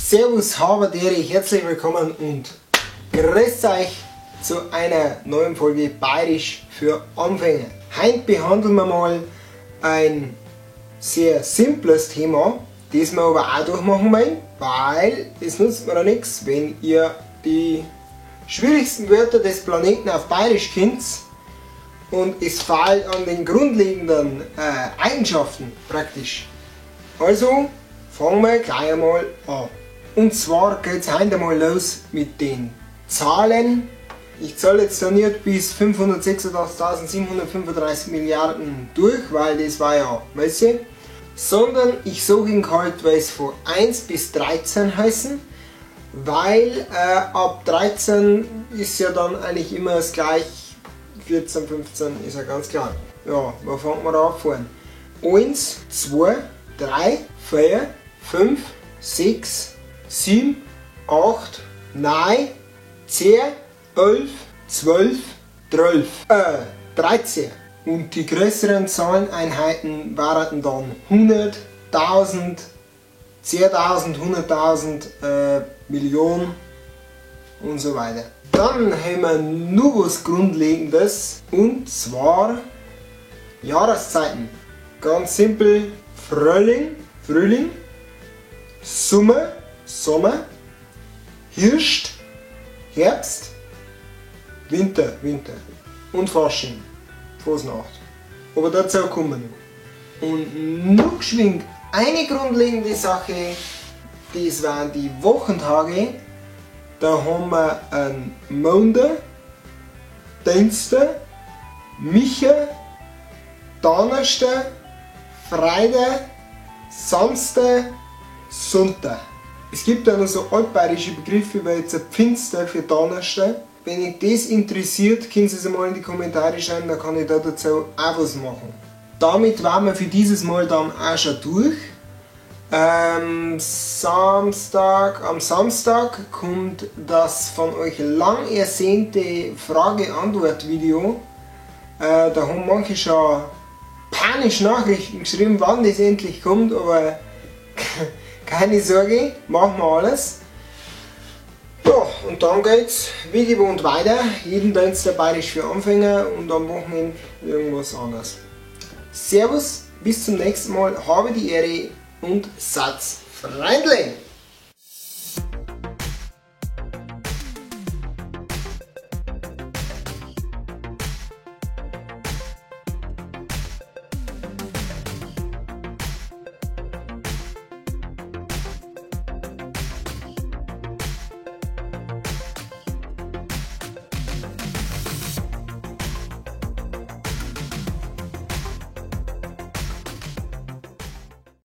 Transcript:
Servus, Haberdere, herzlich willkommen und grüßt euch zu einer neuen Folge Bayerisch für Anfänger. Heute behandeln wir mal ein sehr simples Thema, das wir aber auch durchmachen wollen, weil es nutzt mir ja nichts, wenn ihr die schwierigsten Wörter des Planeten auf Bayerisch kennt und es fehlt an den grundlegenden Eigenschaften praktisch. Also fangen wir gleich einmal an. Und zwar geht's heute mal los mit den Zahlen. Ich zahle jetzt da nicht bis 586.735 Milliarden durch, weil das war ja Messe, sondern ich sage Ihnen halt, weil es von 1 bis 13 heißen, weil ab 13 ist ja dann eigentlich immer das gleich, 14, 15 ist ja ganz klar. Ja, wo fangen wir da an? 1, 2, 3, 4, 5, 6, 7, 8, 9, 10, 11, 12, 12, 13. Und die größeren Zahleneinheiten waren dann 100, 1000, 10.000, 100.000, Millionen und so weiter. Dann haben wir nur was Grundlegendes, und zwar Jahreszeiten. Ganz simpel: Frühling, Frühling, Sommer, Sommer, Hirscht, Herbst, Winter, Winter und Fasching, Fasnacht. Aber dazu kommen wir noch. Und noch geschwind eine grundlegende Sache, das waren die Wochentage. Da haben wir einen Montag, Dienstag, Micha, Donnerstag, Freitag, Samstag, Sonntag. Es gibt auch noch so altbayerische Begriffe, wie jetzt ein Pfinster für Donnerstag. Wenn euch das interessiert, könnt ihr es mal in die Kommentare schreiben, dann kann ich da dazu auch was machen. Damit waren wir für dieses Mal dann auch schon durch. Am Samstag kommt das von euch lang ersehnte Frage-Antwort-Video. Da haben manche schon panisch Nachrichten geschrieben, wann das endlich kommt, aber keine Sorge, machen wir alles. Ja, und dann geht's wie gewohnt weiter. Jeden Dienstag Bayerisch für Anfänger und am Wochenende irgendwas anderes. Servus, bis zum nächsten Mal, habe die Ehre und Satz freundlich!